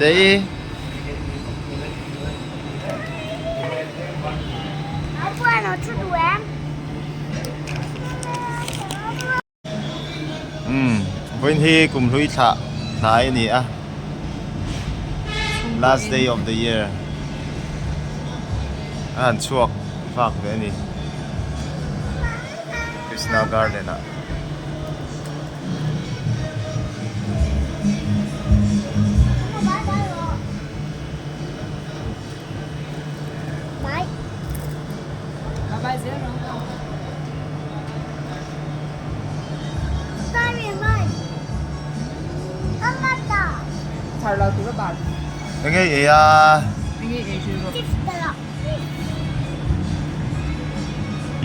Tei Umm vawiin hi kum hlui thlah hnai a ni a last day of the year a han chhuak vak ve a ni Krishna garden ah. Enge ei a?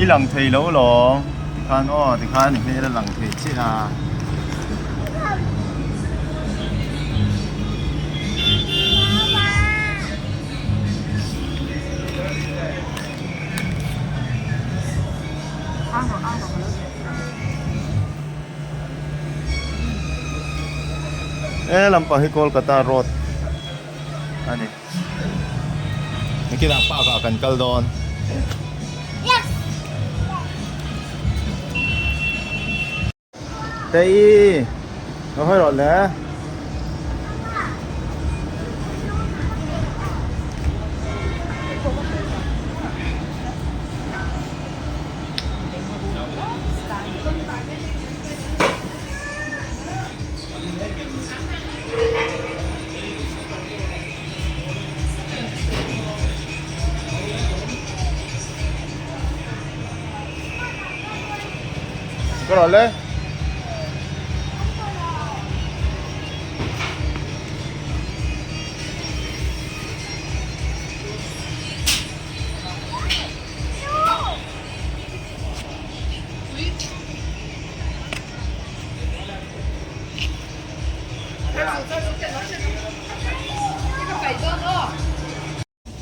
I lang thei lo lawm tikhan aw tikhan i hmel a lang thei chiah a. He lampang hi Kolkata road a ni nakinah park ah kan kal dawn. Tei lo hawi rawh le. Ka rawh le.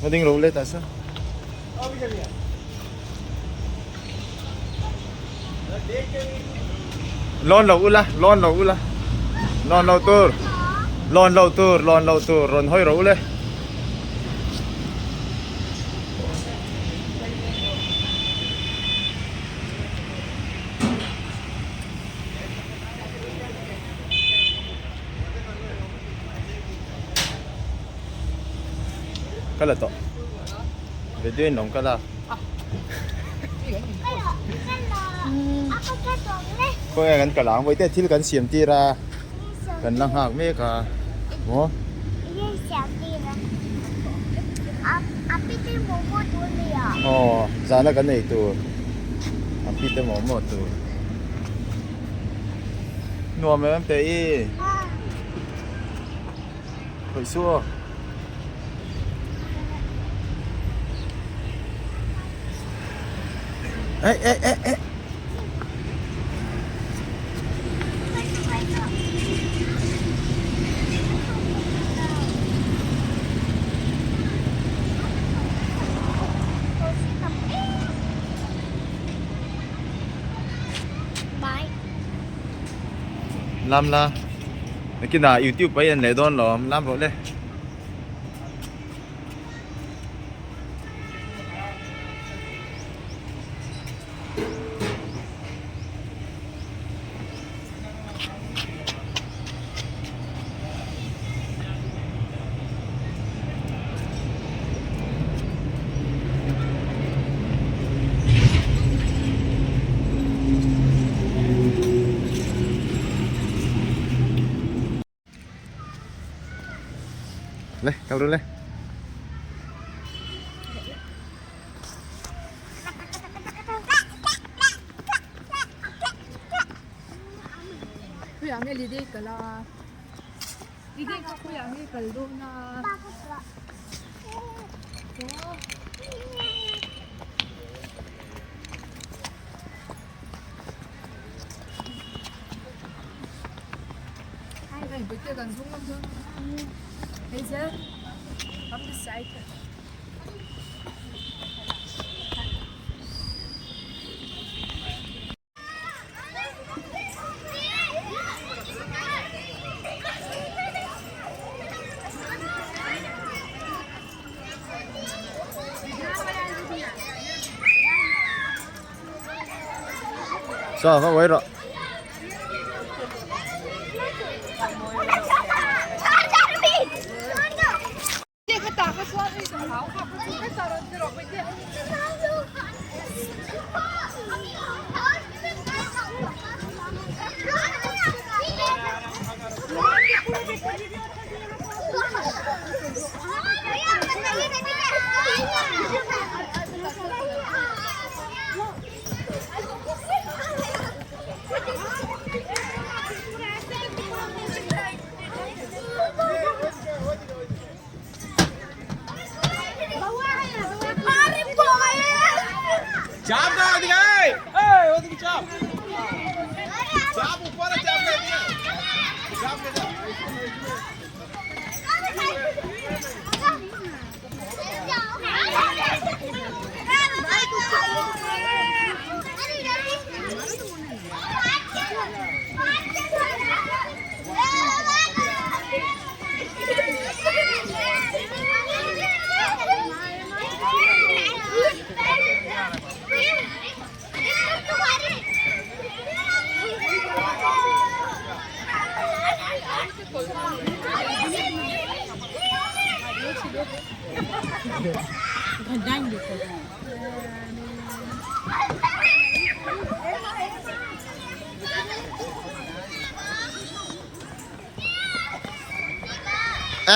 Nó ding ro le ta sa. Lawn lo ula, lawn lo ula. Lawn lo tur. Lawn lo tur, lawn lo tur, rawn hawi ro le. Ka la tawh. Video in lawng ka la. Khawnge kan kal ang vawite thil kan siam tir a kan la nghak mek a maw. Aw zana kan ei tur a pite momo tur. Nuam em teh i. Khawih suh aw. Eh eh eh eh. Lam la. Nakinah youtube a en leh dawn lo lam rawh le. Le, kal ru le. Sa va uai rawh.